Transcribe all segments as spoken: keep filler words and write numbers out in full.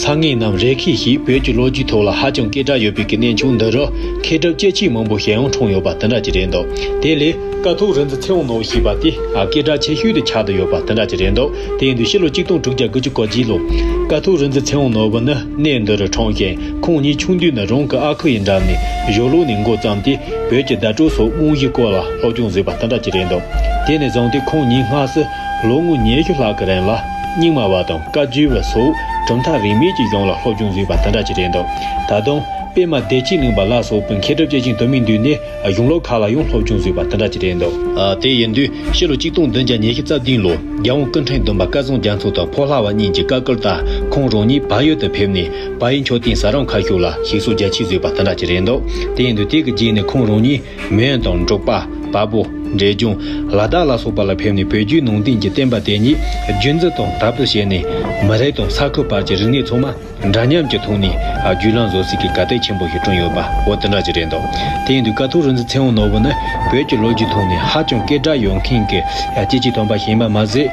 ཚ་ངེས་ནམ་རེ་ཁེ་ཞིག་བོད་ཀྱི་ལོ་རྒྱུས་ཐོག་ལ་ཧ་ཅང་སྐད་གྲགས་ཡོད་པའི་གི་གནས་ཆུང་འདི་རུ་མཁས་གྲུབ་སྐྱེ་མཆེད་མང་པོ་ཞལ་ཡང་འཁྲུངས་ཡོད་པ་དེ་འདྲ་ཅིག་རེད་འདུག་དེ་ལས་ཀཿཐོག་རིག་འཛིན་ཚེ་དབང་ནོར་བུ་ཞེས་པ་དེ་ཨ་སྐད་གྲགས་ཆེ་ཤོས་དེ་ཆགས་བསྡད་ཡོད་པ་དེ་འདྲ་ཅིག་རེད་འདུག་དེ་ཡིན་དུས་ཕྱི་ལོ་གཅིག་སྟོང་དྲུག་བརྒྱ་དགུ་བཅུ་གོ་གཅིག་ལོ་ཀཿཐོག་རིག་འཛིན་ཚེ་དབང་ནོར་བུ་ནི་གནས་འདི་རུ་འཁྲུངས་ཤིང་། ཁོང་ཉིད་ཆུང་དུས་ནས་རང་གི་ཨ་ཁུ་ཡི་འགྲམ་ནས་ཞོ་ལོ་ནས་འགོ་བརྩམས་ཏེ་བོད་ཀྱི་བརྡ་སྤྲོད་སོགས་རྨང་གཞིའི་སྐོར་ལ་སློབ་སྦྱོང་བཟོས་པ་དེ་འདྲ་ཅིག་རེད་འདུག་དེ་ནས་བཟུང་སྟེ་ཁོང་ཉིད་སྔ་སེ་ལོ་ངོ་ཉི་ཤུ་ལྷག་གི་རིང་ལ་རྙིང་མ་བ་དང་བཀའ་བརྒྱུད་པ་སོགས་གྲུབ་མཐའ་རིས་མེད་ཀྱི་གཞུང་ལ་སློབ་སྦྱོང་བཟོས་པ་དེ་འདྲ་ཅིག་རེད་འདུག་ད་དུང་པདྨ་བདེ་ཆེན་གླིང་པ་ལ་སོགས་པའི་མཁས་གྲུབ་སྐྱེ་ཆེན་དུ་མའི་མདུན་ནས་གཞུང་ལུགས་ཁག་ལ་ཡང་སློབ་སྦྱོང་བཟོས་པ་དེ་འདྲ་ཅིག་རེད་འདུག་ཨ། དེ་ཡིན་དུས་ཕྱི་ལོ་གཅིག་སྟོང་བདུན་བརྒྱ་ཉི་ཤུ་རྩ་བདུན་ལོ་རྒྱལ་དབང་སྐུ་ཕྲེང་བདུན་པ་སྐལ་བཟང་རྒྱ་མཚོ་དང་ཕོ་ལྷ་བ་གཉིས་ཀྱི་བཀའ་བཀོད་ལྟར་ཁོང་རང་ཉིད་བལ་ཡུལ་དུ་ཕེབས་ནས་བལ་ཡུལ་མཆོད་རྟེན་ཟ་རིང་ཁ་ཤོར་ལ་ཞིག་གསོ་རྒྱ་ཆེ་བཟོས་པ་དེ་འདྲ་ཅིག་རེད་འདུག་དེ་ཡིན་དུས་དེ་གི་རྗེས་ནས་ཁོང་རང་ཉིད་མོན་དང་འབྲུག་པ། བལ་པོ། འབྲས་ལྗོངས། ལ་དྭགས་ལ་སོགས་པ་ལ་ཕེབས་ནས་བོད་བརྒྱུད་ནང་བསྟན་གྱི་བསྟན་པ་དེ་ཉིད་རྒྱུན་འཛིན་དང་དར་སྤེལ་བྱས་ནས་མི་རིགས་དང་ས་ཁུལ་བར་གྱི་རིག་གནས་ཚང་མ་འདྲ་མཉམ་གྱི་ཐོག་ནས་བརྒྱུད་ལམ་བཟོ་སའི་གི་དཀའ་སྟེགས་ཆེན་པོ་ཞིག་བསྐྲུན་ཡོད་པ་འོ་དེ་འདྲ་ཅིག་རེད་འདུག་དེ་ཡིན་དུས་ཀཿཐོག་རིག་འཛིན་ཚེ་དབང་ནོར་བུ་ནི་བོད་ཀྱི་ལོ་རྒྱུས་ཐོག་ནས་ཧ་ཅང་སྐད་གྲགས་ཡོད་མཁན་གྱི་སྐྱེས་ཆེན་སྟོན་པ་ཞིག་ཡིན་པ་མ་ཟད།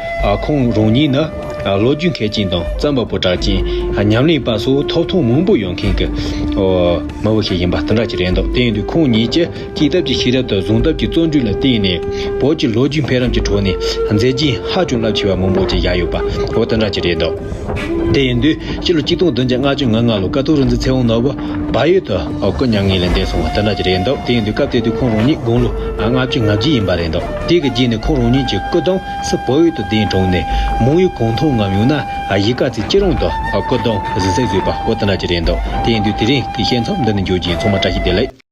ཁོང་རང་ཉིད་ནི་ལོ་རྒྱུས་མཁས་ཅན་དང་རྩོམ་པ་པོ་གྲགས་ཅན། ཉམས་ལེན་པ་སོགས་ཐོབ་ཐང་མང་པོ་ཡོད་མཁན་གྱི་མི་བུ་ཞིག་ཡིན་པ་དེ་འདྲ་ཅིག་རེད་འདུག་དེ་ཡིན་དུས་ཁོང་ཉིད་ཀྱི་སྐྱེས་སྟོབས་ཀྱི་ཤེས་རབ་དང་བཟང་སྟོབས་ཀྱི་བརྩོན་འགྲུས་ལ་བརྟེན་ནས་བོད་ཀྱི་ལོ་རྒྱུས་འཕེལ་རིམ་གྱི་ཁྲོད་ནས་མཛད་རྗེས་ཧ་ཅང་རླབས་ཆེ་བ་མང་པོ་ཅིག་བཞག་ཡོད་པ་འོ་དེ་འདྲ་ཅིག་རེད་འདུག་དེ་ཡིན་དུས་ཕྱི་ལོ་གཅིག་སྟོང་བདུན་བརྒྱ་ལྔ་བཅུ་ང་ལྔ་ལོ་ཀཿཐོག་རིག་འཛིན་ཚེ་དབང་ནོར་བུ་བལ་ཡུལ་དུ་སྐུ་མྱ་ངན་ལས་འདས་སོང་བ་དེ་འདྲ་ཅིག་རེད་འདུག་དེ་ཡིན་དུས་སྐབས་དེ་དུས་ཁོང་རང་ཉིད་དགུང་ལོ་ལྔ་བཅུ་ང་བརྒྱད་ཡིན་པ་རེད་འདུག་དེ་གི་རྗེས་ནས་ཁོང་རང་ཉིད་ཀྱི་སྐུ་གདུང་སུ་བལ་ཡུལ་དུ་གདན་དྲངས་ནས་མང་ཡུལ་གུང་ཐང་ངམ་ཡང་ན་གཞིས་ཀ་རྩེ་སྐྱིད་རོང་དུ་སྐུ་གདུང་གཟིམ་སའི་བཟོས་པ་འོ་དེ་འདྲ་ཅིག་རེད་འདུག་དེ་ཡིན་དུས་དེ་རིང་གི་བཤད་མཚམས་འདི་ནས་འཇོག་རྒྱུ་ཡིན། ཚང་མ་བཀྲ་ཤིས་བདེ་ལེགས།